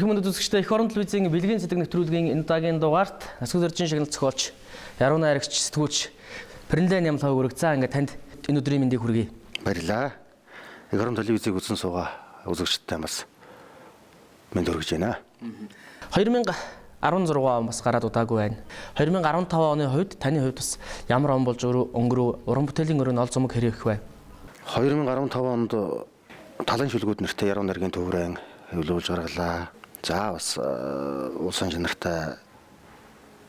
Эрхэм хүндэт үзэгчдээ, Эх орон телевизийн бэлгийн сэдэг нэвтрүүлгийн энэ удаагийн дугаарт Насгүй дэржин шагнал зохиолч, Яруу найрагч, сэтгүүлч Принлэн Ямлхаг өргөцөө ингээд танд энэ өдрийн мэндийг хүргэе. Баярлалаа. Эх орон телевизийг үзэн суугаа үзэгчдээ бас мэнд хүргэж байна. 2016 он бас гараад удаагүй байна. 2015 оны хувьд таны хувьд бас ямар он болж өнгөрөв? Уран бүтээлийн өрөөнд ол зумаг хэрэг их вэ? 2015 онд талын шүлгүүд нэртэй Яруу найргийн төврэн хэвлүүлж гаргалаа. За бас улсын чанартай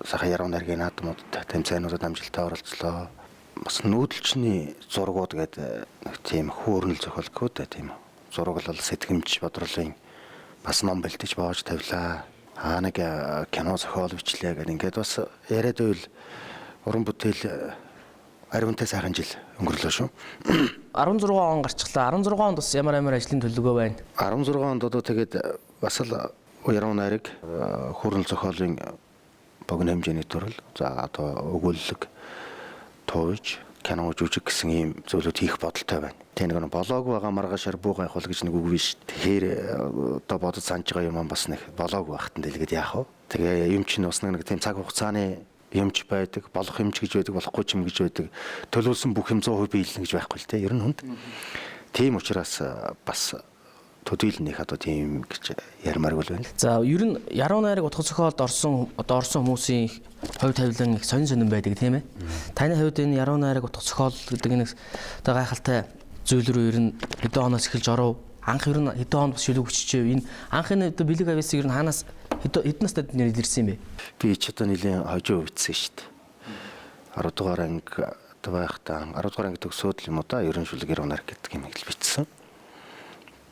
сайхан Яруу найргийн наадмууд тэмцээнүүдэд амжилттай оролцлоо. Бас нүүдэлчний зургууд гэдэг нэг тийм хөөрнөл зохиол гэхүү дээ, тийм зураглал, сэтгэмж, бодрлын бас ном бэлтэж боож тавилаа. Аа нэг кино зохиол бичлээ гэдэг ингээд бас яриад байвал уран бүтээл ариунтай сайхан жил өнгөрлөө шүү. 16 он гарчглаа. 16 онд бас ямар ямар ажлын төлөвлөгөө байна? 16 онд одоо тэгээд бас л Яруу найраг, хөөрнөл зохиолын богино хэмжээний төрөл, за одоо өгүүлэг, тууж, кино, жүжиг гэсэн ийм зүйлүүд хийх бодолтой байна. Тэг нэг болоогүй байгаа маргаашаар буу гайхуул гэж нэг үг биш. Тэгэхээр одоо бодож санаж байгаа юм бас нэг болоогүй байхтан дэлгээд яах вэ? Тэгээ юм чинь бас нэг тийм цаг хугацааны юмч байдаг, болох юмч гэж байдаг, болохгүй ч юм гэж байдаг. Төлөвлөсөн бүх юм 100% биелнэ гэж байхгүй л те. Ер нь хүнд. Тийм учраас бас төдийл нэх одоо тийм гэж ярмааргүй л байна. За ер нь Яруу найраг утга зохиолд орсон одоо орсон хүмүүсийн хувь тавилан их сонин сонин байдаг тийм ээ. Таны хувьд энэ яруу найраг утга зохиол гэдэг энэ одоо гайхалтай зүйл рүү ер нь хэдэн оноос эхэлж оров? Анх ер нь хэдэн онд бас шүлэг өччихэв? Энэ анх энэ одоо бэлэг авьяасыг ер нь хаанаас хэдэн настай нэр илэрсэн юм бэ? Би ч одоо нэлийн хожуу өвдсөн шүү дээ. 10 дугаар анги одоо байхдаа 10 дугаар анги төгсөөд л юм уу да, ерөн шүлэг яруу найраг гэдэг юм л бичсэн.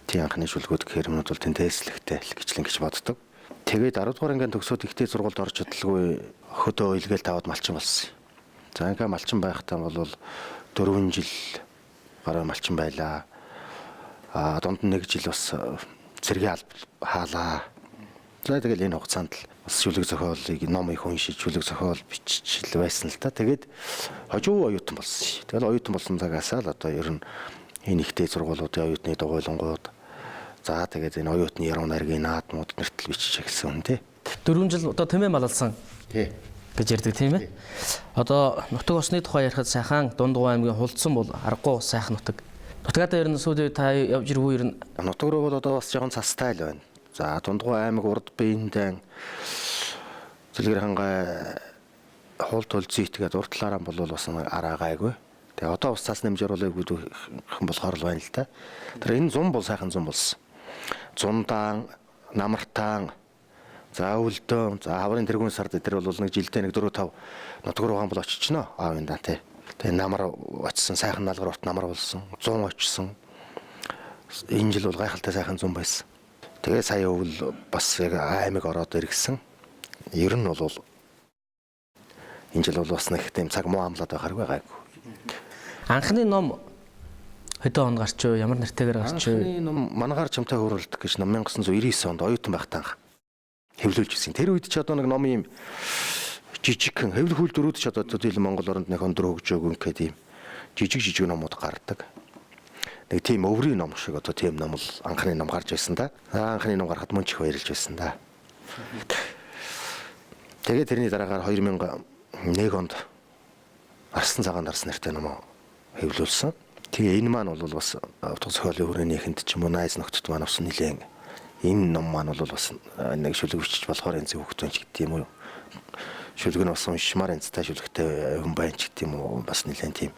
Тийм анхны шүлгүүд гэхээр юмнууд бол тэнтэслэгтэй л гिचлэн гэж боддог. Тэгээд 10 дугаар ангийн төгсөөд ихтэй сургуульд орж чадалгүй хөдөө уйлгээл таваад малчин болсон. За ингээ малчин байхдаа бол 4 жил гаруй малчин байлаа. А дунд нь нэг жил бас цэргийн алба хаалаа. За тэгэл энэ хугацаанд л бас шүлэг зохиолыг ном их уншиж, шүлэг зохиол бичиж л байсан л та. Тэгээд хожуу оюутан болсон. Тэгэл оюутан болсон цагаасаа л одоо ер нь энэ ихтэй сургуулиудын оюутны дугуйлангууд, за тэгээд энэ оюутны яруу найргийн наадмууд нэртэл бичиж эхэлсэн юм тий. 4 жил одоо тэмээ малалсан. Тий. Гэж ярьдаг тийм ээ. Одоо нутаг усны тухай ярихад сайхан Дундгуй аймгийн хулдсан бол аргагүй сайхан нутаг. Нутгаадаа ер нь сүүлийн та явж ирвүү ер нь? Нутаг руу бол одоо бас жоохон цастай л байна. За Дундгуй аймаг урд биеиндээ Зэлгэр хангай хуулт төлзийт гэдэг урд талаараа бол бас араа гайгүй. Тэгээ одоо бас цас нэмж оруулах гэдэг болохоор л байна л та. Тэр энэ зун бол сайхан зун болсон. Зундаан, намартаан, за өвлдөө, за хаврын тэргүүн сард тэр бол нэг жилдээ нэг 4 5 нутаг руугаан бол очично аавын даа тий. Тэгээ намар очсон, сайхан налгар урт намар болсон, зун очсон. Энэ жил бол гайхалтай сайхан зун байсан. Тэгээ сая өвөл бас яг аймаг ороод иргсэн. Ер нь бол энэ жил бол бас нэг тийм цаг муу амлаад байхааргүй гайгүй. Анхны ном хэдэн онд гарч юу? Ямар нэртэйгээр гарч юу? Анхны ном Мангаар чамтай хөөрөлдөх гэж ном 1999 онд оюутан байхдаа анх хэвлүүлж ирсэн. Тэр үед ч одоо нэг ном юм жижигхэн хэвлэх үйлдвэрүүд ч одоо төдийл Монгол оронд нэг өндөр хөгжөөгүй ингээд ийм жижиг жижиг номууд гардаг. Нэг тийм өврийн ном шиг одоо тийм ном л анхны ном гарч байсан да. Анхны ном гарахад мөн ч их баярлж байсан да. Тэгээд тэрний дараагаар 2001 онд Арсан цагаан дарс нэртэй ном хэвлүүлсэн. Тэгээ энэ маань бол бас утга зохиолын хүрээний эхэнд ч юм уу найз нөхдөд маань бас нэлээн энэ ном маань бол бас нэг шүлэг бичиж болохоор энэ хүүхдэн ч гэдэг юм уу. Шүлэг нь бас уншмаар энцтай шүлэгтэй хүн байна ч гэдэг юм уу, бас нэлээн тийм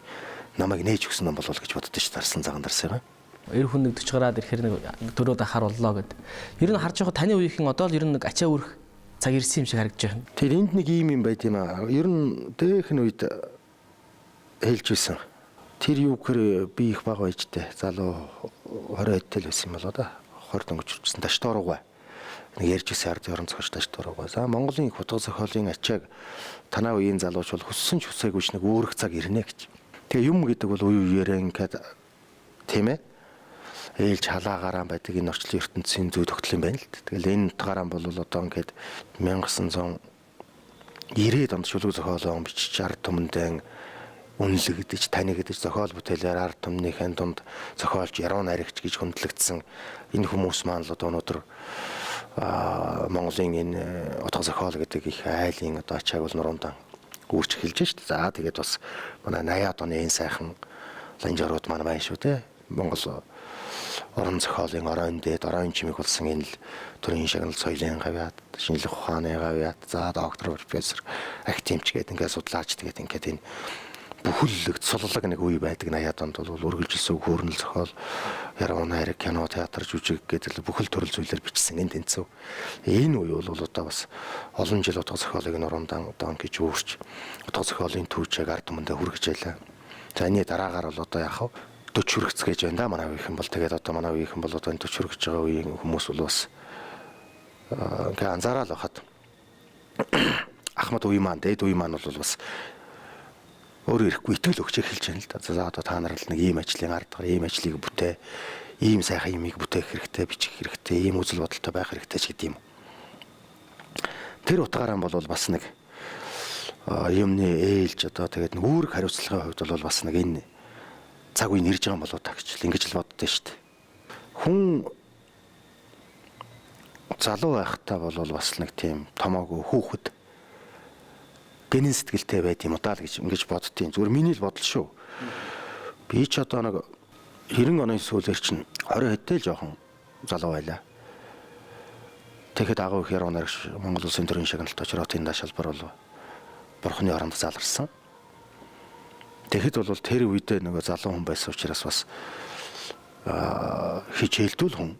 намайг нээж өгсөн ном болов гэж боддоо ч Арсан цагаан дарс юм. Эр хүн нэг 40 гараад ирэхээр нэг төрөөд ахаар боллоо гэд. Ер нь харж байгаа таны үеийнхэн одоо л ер нь нэг ачаа өрөх цаг ирсэн юм шиг харагдаж байна. Тэр энд нэг ийм юм байт юм аа. Ер нь дээхэн үед хэлж байсан. Тэр юу гэхээр би их бага байж тээ. Залуу 20 эдтэй л байсан юм болоо да. 20 дөнгөж хүрсэн. Ташдооруугай. Нэг ярьж ирсэн ард орон зохиолч Ташдооруугай. За Монголын их утга зохиолын ачааг танаа үеийн залууч бол хүссэн ч хүсээгүй ч нэг өөрөх цаг ирнэ гэж. Тэгээ юм гэдэг бол үе үеэрээ ингээд тийм ээ. Ээлж халаагаараа байдаг энэ орчлон ертөнцийн зүй тогтол юм байна л. Тэгэл энэ утгаараа бол одоо ингээд 1990-ад онд шүлэг зохиолоо бичиж ард түмэндээ үнэлэгдэж, танигдаж, зохиол бүтээлээр ард түмнийхэн дунд зохиолч, яруу найрагч гэж хүндлэгдсэн энэ хүмүүс маань л одоо өнөөдөр Монголын энэ утга зохиол гэдэг их айлын одоо ачааг бол нуруундаа үүрч эхэлж шít. За тэгээд бас манай 80-аад оны энэ сайхан ланжарууд маань байна шүү те. Монгол орон зохиолын оройн дээд оройн чимэг болсон энэ л төрийн шагнал соёлын гавьяат, шинжлэх ухааны гавьяат, за доктор, профессор, академич гэдэг ингээд судлаач тэгээд ингээд энэ бүхэл цуллаг нэг үе байдаг 80-аад онд бол үргэлжилсэн хөөрнөл зохиол, яруу найраг, кино, театр, жүжиг гэдэг бүхэл төрөл зүйлээр бичсэн энэ тэнцв. Энэ үе бол одоо бас олон жил утга зохиолыг нуруундаа одоо ингэж үүрч утга зохиолын түүчээг ард түмэндээ хүргэж байлаа. За энэний дараагаар бол одоо яах вэ? 40 хүргэц гэж байна да манай үеийнхэн бол тэгээд одоо манай үеийнхэн бол одоо энэ 40 хүргэж байгаа үеийн хүмүүс бол бас ингээ анзаараад байхад Ахмад үе маань, дээд үе маань бол бас өөрөө ирэхгүй итгэл өгч эхэлж байна л да. За одоо та нар л нэг ийм ажлын ард гар, ийм ажлыг бүтээ, ийм сайхан юмыг бүтээх хэрэгтэй, бичих хэрэгтэй, ийм үзэл бодолтой байх хэрэгтэй ч гэдэг юм. Тэр утгаараа бол бас нэг юмны ээлж одоо тэгээд нэг үүрэг хариуцлагын хувьд бол бас нэг энэ цаг үе нэрж байгаа юм болоо та гэж ингэж л боддоо шүү дээ. Хүн залуу байхдаа бол бас нэг тийм томоогүй хүүхэд гэнэн сэтгэлтэй байд юм уу даа л гэж ингэж боддtiin. Зүгээр миний л бодол шүү. Би ч одоо нэг 90 оны сүүлээр чинь 20 хэдтэй л жоохон залуу байлаа. Тэгэхэд агуу их яруу найрагч Монгол улсын төрийн шагналт очротын даш албар бол бурхны оронд заларсан. Тэгэхэд бол тэр үедээ нөгөө залуу хүн байсан учраас бас хичээлдүүл хүн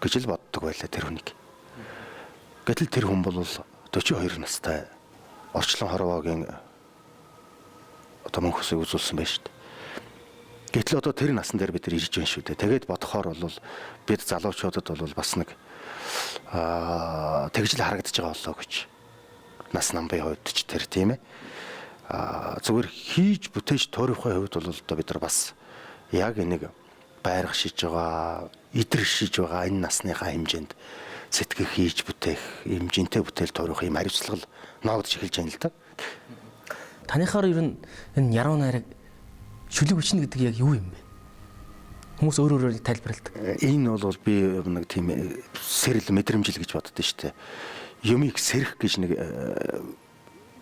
гэж л боддог байлаа тэр хүнийг. Гэтэл тэр хүн бол 42 настай орчлон хорвоогийн одоо мөнх хөсийг үзүүлсэн байж шүү дээ. Гэтэл одоо тэр насан дээр бид нар ирж байна шүү дээ. Тэгээд бодохоор бол бид залуучуудад бол бас нэг тэгж л харагдаж байгаа боллоо гэж. Нас намбын хувьд ч тэр тийм ээ. Зүгээр хийж бүтээж туурихын хувьд бол одоо бид нар бас яг энийг байрга шиж байгаа, идэр шиж байгаа энэ насныхаа хэмжээнд сэтгэх хийж бүтээх, хэмжинтэй бүтээл туурих юм хариуцлага ноогдож эхэлж байна л да. Таныхаар ер нь энэ яруу найраг шүлэг бичнэ гэдэг яг юу юм бэ? Хүмүүс өөр өөрөөр тайлбарладаг. Энэ бол би нэг тийм сэрэл мэдрэмжил гэж боддоо шүү дээ. Юмыг сэрэх гэж нэг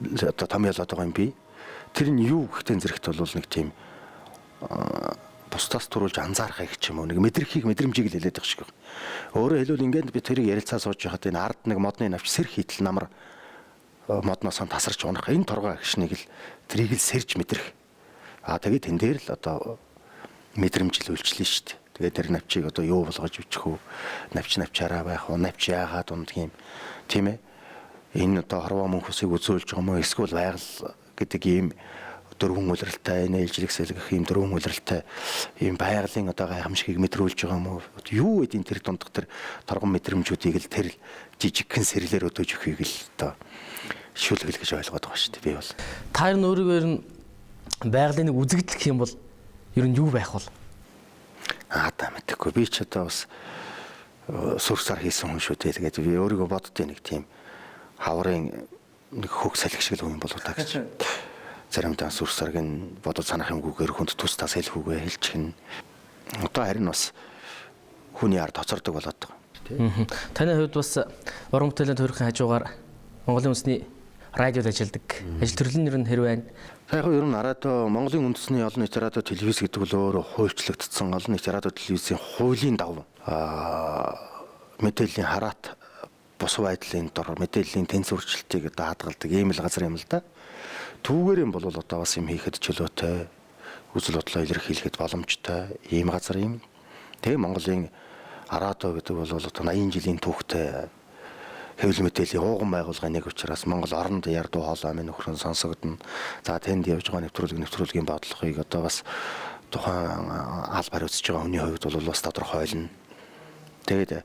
одоо томьёолоод байгаа юм би. Тэр нь юу гэхтэн зэрэгт бол нэг тийм бусдаас төрүүлж анзаарах их ч юм уу нэг мэдрэхийг мэдрэмжийг л хэлээд байгаа шиг. Өөрөөр хэлбэл ингээд би тэрийг ярилцаа сууж байхад энэ ард нэг модны навч сэрх хийтэл намар модноос нь тасарч унах энэ торгой агшныг л тэрийг л сэрж мэдрэх. Аа тэгээд тэн дээр л одоо мэдрэмжил үйлчлэн шүү дээ. Тэгээд тэр навчийг одоо юу болгож бичих үү? Навч навчаараа байх уу? Навч яагаад ундг юм? Тийм ээ. Энэ одоо хорвоо мөнх усыг үзүүлж байгаа юм уу? Эсвэл байгаль гэдэг ийм дөрвөн улиралтай энэ ээлжлэг сэлгэх ийм дөрвөн улиралтай ийм байгалийн одоо гайхамшигыг мэдрүүлж байгаа юм уу? Юу гэдэг тэр дундах тэр торгон мэдрэмжүүдийг л тэр жижигхэн сэрлэр өдөөж өгөхийг л одоо шүлгэл гэж ойлгоод байгаа шүү дээ би бол. Та ер нь өөрийгөө ер нь байгалийн нэг үзэгдэл гэх юм бол ер нь юу байх вэ? Аа та мэдэхгүй. Би ч одоо бас сүр сар хийсэн хүн шүү дээ. Тэгээд би өөрийгөө боддیں۔ Нэг тийм хаврын нэг хөг салхи шиг л хүн болоо та гэж. Заримдаа сүр сарг нь бодож санах юмгүйгээр хүнд тус тас хэлэхүүгээ хэлчихнэ. Одоо харин бас хүний ард хоцордог болоод байгаа. Таны хувьд бас уран бүтээлийн тойрохын хажуугаар Монголын үндэсний радиод ажилладаг. Ажил төрөл нь ер нь хэр байна? За яг ер нь радио Монголын үндэсний олон нийт радио телевиз гэдэг бол өөрөө хуульчлагдсан олон нийт радио телевизийн хуулийн дагуу мэдээллийн хараат бус байдлын дор мэдээллийн тэнц өөрчлөлтийг одоо хадгалдаг ийм л газар юм л да. Түүгээр юм бол одоо бас юм хийхэд чөлөөтэй, үзэл бодлоо илэрхийлэхэд боломжтой ийм газар юм. Тэгээ Монголын радио гэдэг бол одоо 80 жилийн түүхтэй хэвлэл мэдээллийн ууган байгууллагын нэг учраас Монгол оронд ярдуу хоолой амын нөхрөн сонсогдоно. За тэнд явж байгаа нэвтрүүлгийн бодлогыг одоо бас тухайн алба хариуцж байгаа хүний хувьд бол бас тодорхойлно. Тэгээд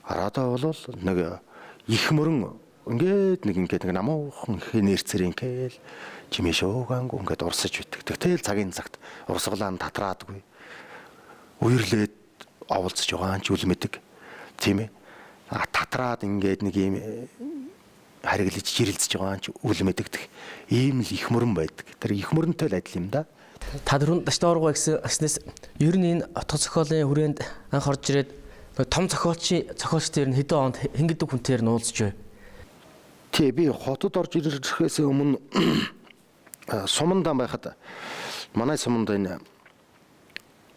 радио бол нэг их мөрөн ингээд нэг намуухан их нэрцэр ингээл чимээ шуугаангүй ингээд урсаж битдэг. Тэгтэл цагийн цагт урсгалаа нь татраадгүй. Үерлээд оволцож байгаа ч үл мэдэг. Тийм ээ. Татраад ингээд нэг ийм хариглаж жирэлцэж байгаа ч үл мэдэгдэх ийм л их мөрөн байдаг. Тэр их мөрөнтэй л адил юм да. Та дөрөв даштай оргоо гэснээс ер нь энэ отго зохиолын хүрээнд анх орж ирээд Том зохиолчдын ер нь хэдэн онд хэн гэдэг хүнтэй ер нь уулзч байв? Тий, би хотод орж ирэхээс өмнө сумандан байхад манай суманд энэ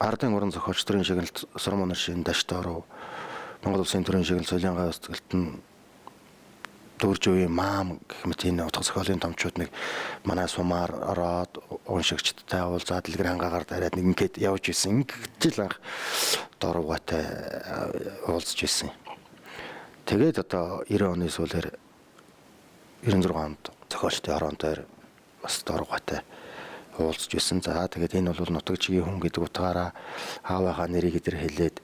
ардын уран зохиолч төрийн шагналт Сормон шин Дашторов, Монгол Улсын төрийн шагнал Соёлын гай устгалт нь Дөржөвийн маам гэх мэт энэ утга зохиолын томчууд нэг манай сумаар ороод уншигчдтай уулзаад дэлгэр хангаагаар дараад нэг ингээд явж исэн. Ингэж л анх дорвгаатай уулзж исэн. Тэгээд одоо 90 оны сүүлээр 96 онд зохиолчдын хорон дээр бас дорвгаатай уулзж исэн. За тэгээд энэ бол нутагчгийн хүн гэдэг утгаараа аавынхаа нэрийг эдэр хэлээд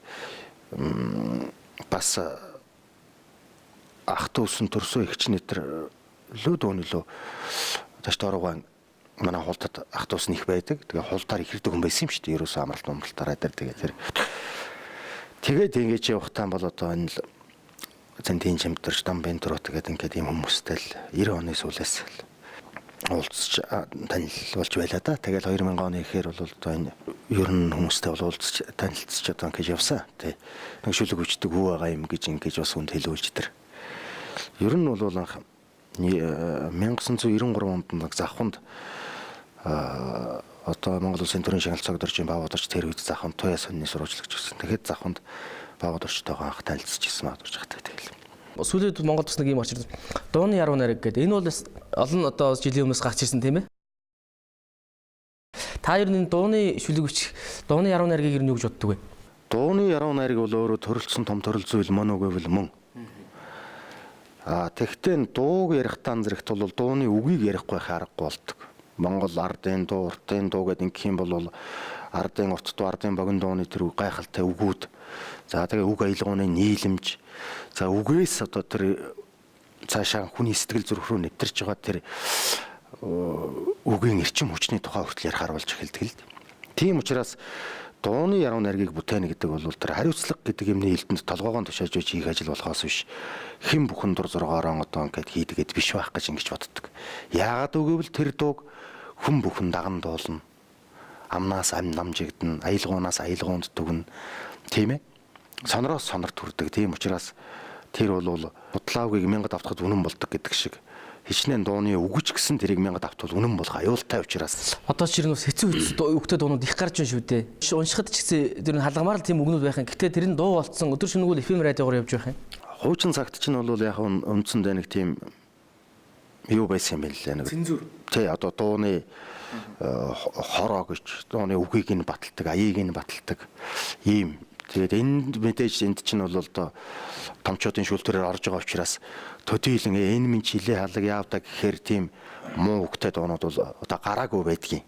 бас ах дүүс нь төрсөн эгч нэтэр лөө дүүн лөө Дашторугаан манай хулдад ах дүүс нь их байдаг. Тэгээ хулдаар ихэрдэг хүн байсан юм шүү дээ. Ерөөсөө амралт умралтаараа дээр тэгээ тэр. Тэгээд ингэж явахтаа бол одоо энэ л зэнтийн чимтэрч дам бентрот гэдэг ингээд ийм хүмүүстэй л 90 оны сүүлээс л уулзч танилцуулж байлаа да. Тэгэл 2000 оны ихээр бол одоо энэ ер нь хүмүүстэй бол уулзч танилцж одоо ингэж явсан. Тэ. Нэг шүлэг хүчдэг хүү байгаа юм гэж ингэж бас хүнд хэлүүлж тэр. Ер нь бол анх 1993 онд нэг завханд одоо Монгол Улсын төрийн шагнал цогдорчийн Баавуударч тэр үед завханд туяа сонины сурвалжлагч гэсэн. Тэгэхэд завханд Баавуударчтойгоо анх танилцж ирсэн Баавуударч хатаг тэгэл. Сүүлийн Монголд бас нэг юм гарч ирсэн. Дууны яруу найраг гэдэг. Энэ бол олон одоо жилийн өмнөөс гарч ирсэн тийм ээ. Та ер нь дууны шүлэг бичих, дууны яруу найргийг ер нь юу гэж боддог вэ? Дууны яруу найраг бол өөрөө төрөлцсөн том төрөл зүйл мөн үгүй бол мөн. Тэгтээ дууг ярихдаа зэрэгт бол дууны үгийг ярихгүй байх аргагүй болдог. Монгол ардын дуу, уртын дуу гэдэг ингэх юм бол ардын урт дуу, ардын богино дууны тэр гайхалтай үгүүд. За тэгээ үг аялгууны нийлэмж. За үгээс одоо тэр цаашаа хүний сэтгэл зүрх рүү нэвтэрч байгаа тэр үгийн эрчим хүчний тухай хүртэл ярихаар болж эхэлдэг л. Тийм учраас дууны яруу найргийг бүтээнэ гэдэг бол тэр хариуцлага гэдэг юмны элдэнд толгоогоон тушааж байж хийх ажил болохоос биш хэн бүхэн дур зоргоороо одоо ингээд хийдгээд биш байх гэж ингэж боддог. Яагаад үгээвэл тэр дууг хүн бүхэн даган дуулна. Амнаас ам намжигдана, аялгуунаас аялгуунд түгнэ. Тийм ээ? Сонороос сонорт хүрдэг. Тийм учраас тэр бол худлаагийг мянгад автахад үнэн болдог гэдэг шиг хичнээн дууны үгэж гэсэн тэрийг мянгад автвал үнэн болох аюултай учраас. Одоо ч ер нь бас хэцүү хэцүү үгтэй дуунууд их гарч байна шүү дээ. Уншихад ч гэсэн тэр нь халгамаар л тийм үгнүүд байх юм. Гэтэ тэр нь дуу болцсон өдөр шөнөгүй FM радиогоор явж байх юм. Хуучин цагт чинь бол яг үндсэндээ нэг тийм юу байсан юм бэ лээ нэг. Цензур. Тий, одоо дууны хороо гэж дууны үгийг нь баталдаг, аяыг нь баталдаг ийм. Тэгээд энэ мэдээж энд чинь бол одоо томчуудын шүүлтүүрээр орж байгаа учраас төдийлөн энэ минь чилээ халаг яавда гэхээр тийм муу үгтэй дуунууд бол одоо гараагүй байдгийн.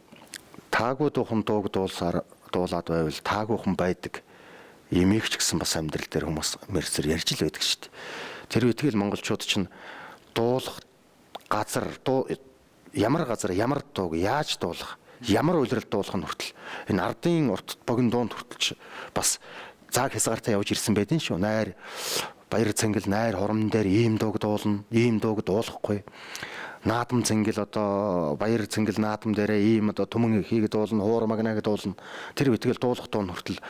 Таагүй дуухан дууг дуулсаар дуулаад байвал таагүйхан байдаг. Имийг ч гэсэн бас амьдрал дээр хүмүүс мэрсэр ярьж л байдаг шүү дээ. Тэр үетгэл монголчууд чинь дуулах газар дуу ямар газар ямар дууг яаж дуулах, ямар улирал дуулах нь хүртэл энэ ардын урт богино дуунд хүртэл бас зааг хязгаартай явж ирсэн байдэн шүү. Найр баяр цэнгэл найр хурам дээр ийм дууг дуулна, ийм дууг дуулахгүй. Наадам цэнгэл одоо баяр цэнгэл наадам дээрээ ийм одоо түмэн ихийг дуулна, хуур магнаг дуулна. Тэр үтгэл дуулах дуун хүртэл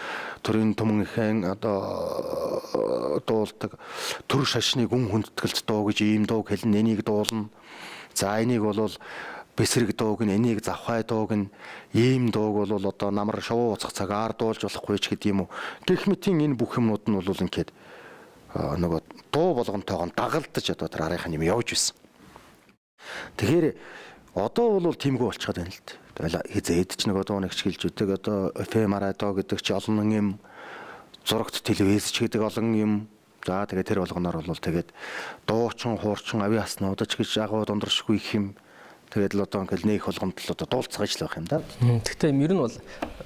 төрийн түмэн ихэн одоо дуулдаг. Төр шашны гүн хүндэтгэлт дуу гэж ийм дууг хэлнэ, энийг дуулна. За энийг бол бэсрэг дууг нь, энийг завхай дууг нь, ийм дууг бол одоо намар шувуу уцах цагаар дуулж болохгүй ч гэдэг юм уу. Гэх мэтийн энэ бүх юмнууд нь бол ингээд нөгөө дуу болгонтойгоо дагалдаж одоо тэр арийнхын юм явж байсан. Тэгэхээр одоо бол тиймгүй болчиход байна л дээ. Тэгэл хизээд ч нөгөө дуу нэгч хэлж өгдөг одоо FM радио гэдэг чи олон юм, зурагт телевиз ч гэдэг олон юм. За тэгээ тэр болгоноор бол тэгээд дуучин, хуурчин, авийн аснуудаж гэж агуу дундаршгүй их юм. Тэгээд л одоо ингээл нээх болгонд л одоо дуулцгааж л байх юм да. Гэхдээ ер нь бол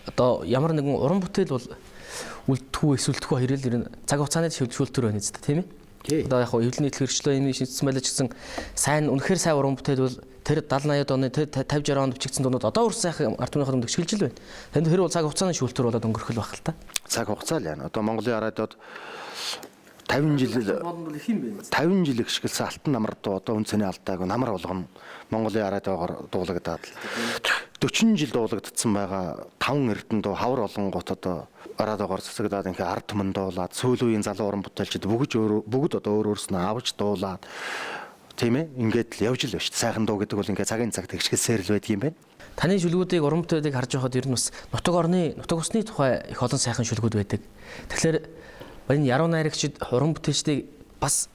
одоо ямар нэгэн уран бүтээл бол үлдэхүү эсвэл хоёр л ер нь цаг хугацааны шүүлтүр байна зү тийм ээ. Одоо яг хэвлэл нийтлэг хэрэгчлээ энэ шинжсэн байлаа ч гэсэн сайн үнэхээр сайн уран бүтээл бол тэр 70 80 оны тэр 50 60 онд бичигдсэн дуунууд одоо үрс сайхан ард түмнийхээ дунд өшгөлж л байна. Тэнд тэр бол цаг хугацааны шүүлтүр болоод өнгөрөх л байх л та. Цаг хугацаа л яана. Одоо Монголын радиод 50 жил 50 жил ихшгэлсэн алтан намар дуу одоо үн цэний алдаагүй намар болгоно Монголын радиогоор дуулагдаад л 40 жил дуулагдсан байгаа 5 эрдэнэ дуу хавар олонгот одоо радиогоор цэцэгдээд ингээ ард түмэн дуулаад сүүл үеийн залуу уран бүтээлчид бүгд одоо өөр өөрснөө авч дуулаад тийм ээ ингээд л явж л байна шүү дээ. Сайхан дуу гэдэг бол ингээ цагийн цаг тэгшгэлсээр л байдаг юм байна. Таны шүлгүүдийг уран бүтээлийг харж байхад ер нь бас нутаг орны нутаг усны тухай их олон сайхан шүлгүүд байдаг. Тэгэхээр энэ яруу найрагчид уран бүтээлчдийг бас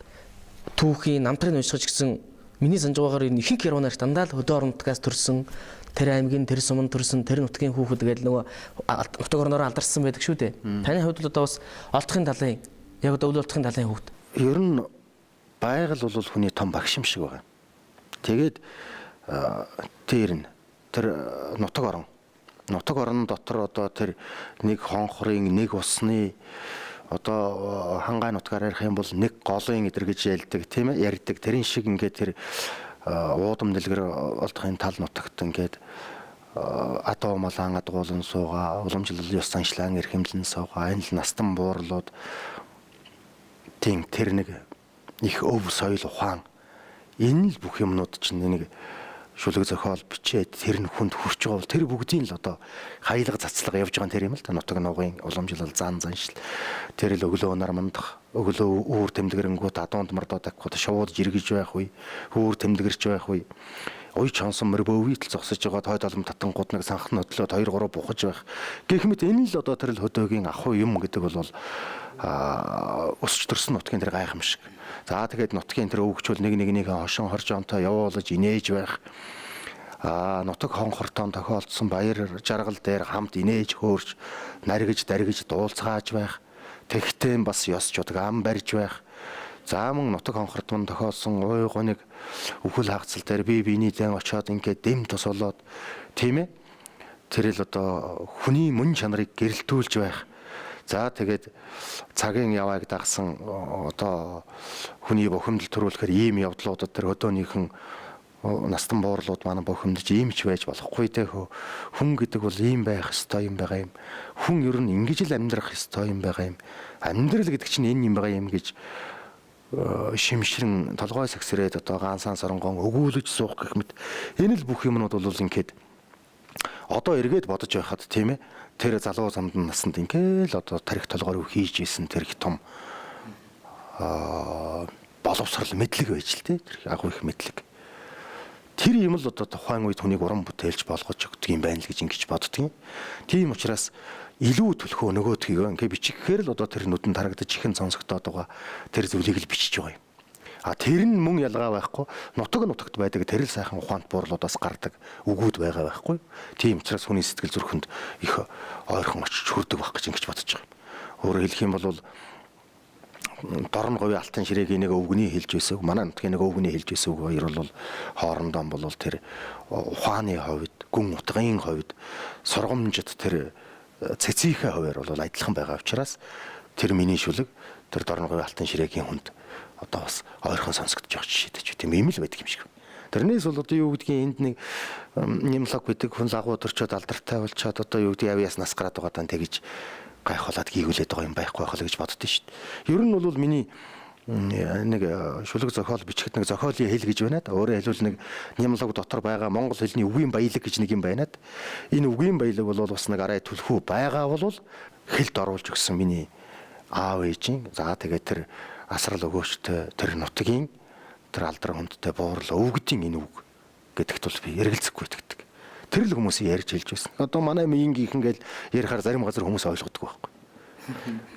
түүхийн намтрыг уншиж гисэн миний санаж байгаагаар энэ ихэнх яруу найрагч дандаа л хөдөө орон нутгаас төрсэн, тэр аймгийн тэр суманд төрсэн, тэр нутгийн хүүхэд гэдэг нөгөө нутаг орнороо алдарсан байдаг шүү дээ. Таны хувьд бол одоо бас олдохын талын яг одоо өвөл олдохын талын хүүхэд. Ер нь байгаль бол хүний том багш юм шиг байгаа. Тэгээд тэр нь тэр нутаг орон. Нутаг орон дотор одоо тэр нэг хонхрын, нэг усны одоо хангай нутгаар ярих юм бол нэг голын эдэр гэж ялдаг тийм ээ ярьдаг. Тэрэн шиг ингээд тэр уудам дэлгэр олдохын тал нутагт ингээд адуу малаан адгуулан суугаа, уламжлал ёс заншлаан эрхэмлэн суугаа, энэ л настан буурлууд тийм тэр нэг их өв соёл ухаан энэ л бүх юмнууд чинь нэг шүлэг зохиол бичээд тэр нь хүнд хүрч байгаа бол тэр бүгдийн л одоо хаялга цацлага явж байгаа тэр юм л та нутаг нугын уламжлал зан заншил тэр л өглөө нар мандах өглөө үүр тэмдгэрэнгүүт адуунд мордоо тавихад шууд жиргэж байх үе хүүр тэмдгэрч байх үе уй чонсон мөр бөвийтэл зогсож байгаа тойд олон татангууд нэг санхан хөдлөөд 2 3 бухаж байх гэх мэт энэ л одоо тэр л хөдөөгийн ахуй юм гэдэг бол өсч төрсөн нутгийн тэр гайхамшиг. За тэгээд нутгийн тэр өвгчүүл нэг нэгнийхээ хошин хоржоонтой явуулаж инээж байх. Нутаг хонхортон тохиолдсон баяр жаргал дээр хамт инээж хөөрч наргиж даргиж дуулцгааж байх. Тэгтэн бас ёс чудаг ам барьж байх. За мөн нутаг хонхорт мөн тохиолсон уй гоныг үхэл хагцал дээр бие биений зэн очиод ингээд дэм тус болоод тийм ээ. Тэр л одоо хүний мөн чанарыг гэрэлтүүлж байх. За тэгээд цагийн явааг дагсан одоо хүний бухимдал төрүүлэхээр ийм явдлуудад тэр хөдөөнийхэн настан буурлууд манай бухимдаж ийм ч байж болохгүй те хөө. Хүн гэдэг бол ийм байх ёстой юм байгаа юм. Хүн ер нь ингэж л амьдрах ёстой юм байгаа юм. Амьдрал гэдэг чинь энэ юм байгаа юм гэж шимшрэн толгой сагсрээд одоо ганцхан соронгон өгүүлж суух гэх мэт энэ л бүх юмнууд бол ингээд одоо эргээд бодож байхад тийм ээ тэр залуу замдан насанд ингээл одоо тарих толгоор хийж исэн тэр их том боловсрал мэдлэг байж л тээ тэр агуу их мэдлэг. Тэр юм л одоо тухайн үед хүнийг уран бүтээлч болгож өгдөг юм байна л гэж ингэж боддөг юм. Тийм учраас илүү төлхөө нөгөөдхийгөө ингээ бичихээр л одоо тэр нүдэнд харагдаж ихэн сонсогдоод байгаа тэр зүйлийг л бичиж байгаа юм. А тэр нь мөн ялгаа байхгүй нутаг нутагт байдаг тэр л сайхан ухаант буурлуудаас гардаг үгүүд байгаа байхгүй. Тийм учраас хүний сэтгэл зүрхэнд их ойрхон очиж хүрдэг байх гэж ингэж бодож байгаа юм. Өөрөөр хэлэх юм бол дорн говийн алтан ширээгийн нэг өвгөний хэлж байсан үг, манай нутгийн нэг өвгөний хэлж байсан үг хоёр бол хоорондоо бол тэр ухааны хувьд, гүн утгын хувьд, сургамжит тэр цэцийнхээ хуваар бол адилхан байгаа учраас тэр миний шүлэг тэр дорн говийн алтан ширээгийн хүнд одоо бас ойрхон сонсогдож байгаа жишээтэй ч тийм юм л байдаг юм шиг. Тэрнээс бол одоо юу гэдгийг энд нэг нямлаг гэдэг хүн лагуу төрчөөд алдартай болчоод одоо юу гэдгийг авьяас нас гараад байгаа даа тэгж гайхуулаад гийгүүлээд байгаа юм байхгүй байх л гэж боддоо шүү дээ. Ер нь бол миний нэг шүлэг зохиол бичихэд нэг зохиолын хэл гэж байна да. Өөрөөр хэлбэл нэг нямлаг дотор байгаа монгол хэлний үгийн баялаг гэж нэг юм байна да. Энэ үгийн баялаг бол бас нэг арай түлхүү байгаа бол хэлд оруулж өгсөн миний аав ээжийн за тэгээд тэр асрал өгөөчтэй тэр нутгийн тэр алдар хүндтэй буурал өвгдийн энэ үг гэдэгт бол би эргэлзэхгүй итгэдэг. Тэр л хүмүүсийн ярьж хэлж байсан. Одоо манай миенгийнхэн гэл ярихаар зарим газар хүмүүс ойлгодог байхгүй.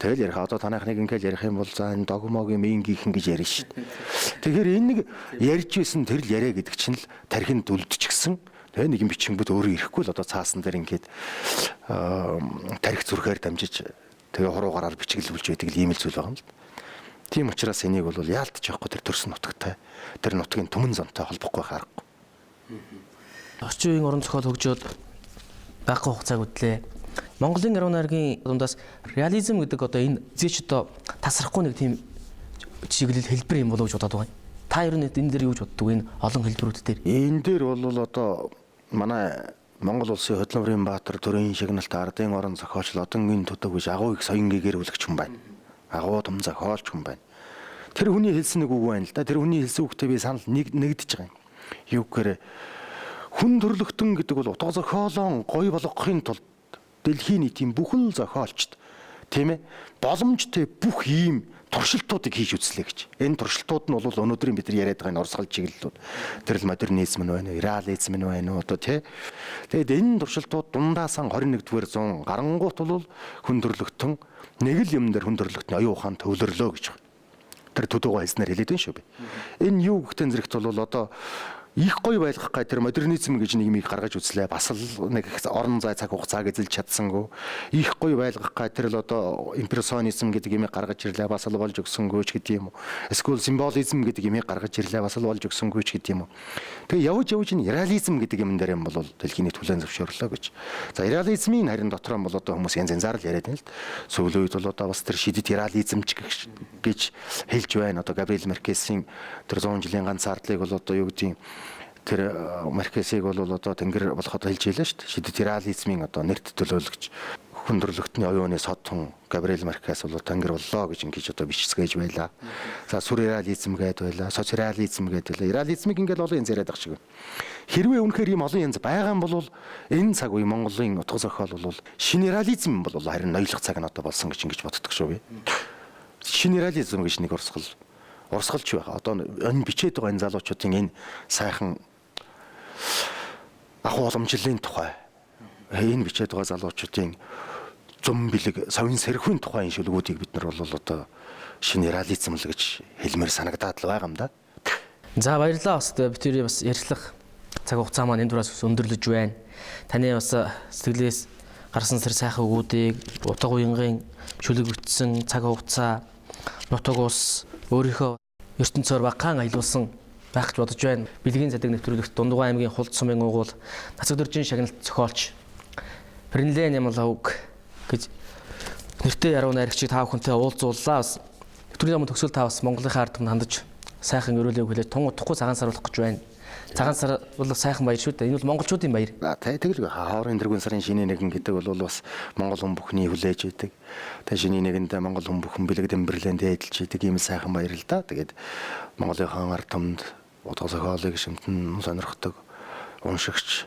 Тэгэл ярих одоо танайхныг ингээл ярих юм бол за энэ догмогийн миенгийнхэн гэж ярина шүү дээ. Тэгэхээр энэ нэг ярьж байсан тэр л яриа гэдэг чинь л тархинд үлдчихсэн. Тэгээ нэг юм бичингүүд өөрөө ирэхгүй л одоо цаасан дээр ингээд тархи зүрхээр дамжиж тэгээ хуруу гараар бичиглүүлж байдаг л ийм л зүйл байгаа юм л. Тийм учраас энийг бол яалтч явахгүй тэр төрсөн нутагтай тэр нутгийн түмэн зонтой холбохгүй байх аргагүй. Орчин үеийн уран зохиол хөгжөөд байхгүй хугацааг үдлээ. Монголын яруу найргийн дундаас реализм гэдэг одоо энэ зээч одоо тасрахгүй нэг тийм чиглэл хэлбэр юм болов уу гэж бодоод байгаа юм. Та ер нь энэ дээр юу гэж боддог вэ? Энэ олон хэлбэрүүд дээр. Энэ дээр бол одоо манай Монгол улсын хөдөлмөрийн баатар төрийн шагналт ардын орон зохиолч Лодонгийн төдөг гэж агуу их соёнгийн гэр бүлэгч хүн байна. Агуу том зохиолч хүн байна. Тэр хүний хэлсэн нэг үг байна л да. Тэр хүний хэлсэн үгтэй би санал нэгдэж байгаа юм. Юу гэхээр Хүн төрлөختөн гэдэг бол утга зохиолон гоё болгохын тулд дэлхийн нийтийн бүхэл зохиолчд, тийм ээ, боломжтой бүх ийм туршилтуудыг хийж үзлээ гэж. Энэ туршилтууд нь бол өнөөдрийн бид нар яриад байгаа энэ урсгал чиглэлүүд. Тэр л модернизм нь байна уу, реализм нь байна уу одоо тий. Тэгээд энэ туршилтууд дундаасаа 21-р зуун гарангуут бол хүн төрлөختөн нэг л юм дээр хүн төрлөختний оюун ухаан төвлөрлөө гэж. Тэр төдөөгөө хэлснээр хэлээд байна шүү би. Энэ юу гэхтэн зэрэгт бол одоо их гоё байлгах гай тэр модернизм гэж нэг юмыг гаргаж үзлээ. Бас л нэг орон зай цаг хугацааг эзэлж чадсангүй. Их гоё байлгах гай тэр л одоо импрессионизм гэдэг юмыг гаргаж ирлээ. Бас л болж өгсөнгөө ч гэдэг юм уу. Эсвэл символизм гэдэг юмыг гаргаж ирлээ. Бас л болж өгсөнгөө ч гэдэг юм уу. Тэгээ явж явж энэ реализм гэдэг юм дээр юм бол дэлхийн нийт хүлээн зөвшөөрлөө гэж. За реализмын харин дотор нь бол одоо хүмүүс янз янзаар л яриад байна л. Сүүлийн үед бол одоо бас тэр шидэт реализм ч гэж хэлж байна. Одоо Габриэл Маркесийн тэр 100 жилийн ганц ардлыг бол одоо юу гэдгийг тэр Маркесийг бол одоо тэнгэр болоход хэлж хэлээ шүү дээ. Шидэт реализмын одоо нэрт төлөөлөгч хүн төрлөختний оюуны содтон Габриэл Маркес бол тэнгэр боллоо гэж ингэж одоо бичсгээж байлаа. За сүрреализм гээд байлаа, социализм гээд байлаа. Реализмыг ингээл олон янз яриад байгаа шиг. Хэрвээ үнэхээр ийм олон янз байгаа юм бол энэ цаг үе Монголын утга зохиол бол шинэ реализм бол харин ноёлох цаг нь одоо болсон гэж ингэж боддог шүү би. Шинэ реализм гэж нэг урсгалч байгаа. Одоо энэ бичээд байгаа энэ залуучуудын энэ сайхан ахуй уламжлалын тухай энэ бичээд байгаа залуучуудын зум бэлэг совин сэрхүүн тухайн шүлгүүдийг бид нар бол одоо шинэ реализм л гэж хэлмээр санагдаад л байгаа юм да. За баярлалаа, бас бид тэрийг бас ярьцлах цаг хугацаа маань энэ дураас өндөрлөж байна. Таны бас сэтгэлээс гарсан сэр сайхан үгүүдийг утга уянгын шүлэг бичсэн цаг хугацаа нутаг ус өөрийнхөө ертөнцөөр багахан аялуулсан байх гэж бодож байна. Бэлгийн задаг нэвтрүүлэгт Дундугай аймгийн Хулд сумын угуул Нацаг дөржин шагналт зохиолч Принлен Ямлауг гэж нэртэй яруу найрагчийг та бүхэнтэй уулзууллаа. Бас нэвтрүүлгийн өмнө төгсгөл та бас Монголынхаа ард түмэнд хандаж сайхан өрөөлөг хүлээж тун удахгүй цагаан сар болох гэж байна. Цагаан сар бол сайхан баяр шүү дээ. Энэ бол монголчуудын баяр. Тэгэл хоорын тэргүүн сарын шинэ нэгэн гэдэг бол бас монгол хүн бүхний хүлээж идэг. Тэгээ шинэ нэгэндээ монгол хүн бүхэн бэлэг дэмбэрлэн дээдэлж идэг ийм сайхан баяр л да. Тэгээд Монголынхаа ард түмэнд утга зохиолыг шимтэн сонирхдог уншигч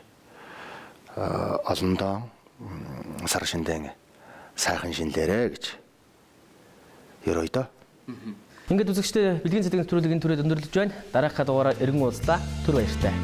олондоо сар шиндэн сайхан шинлээрэ гэж ерөөй дөө. Ингээд үзэгчдээ бэлгийн цэдэг нэвтрүүлэг энэ түрээд өндөрлөж байна. Дараагийнхаа дугаараар эргэн уулзлаа. Түр баяртай.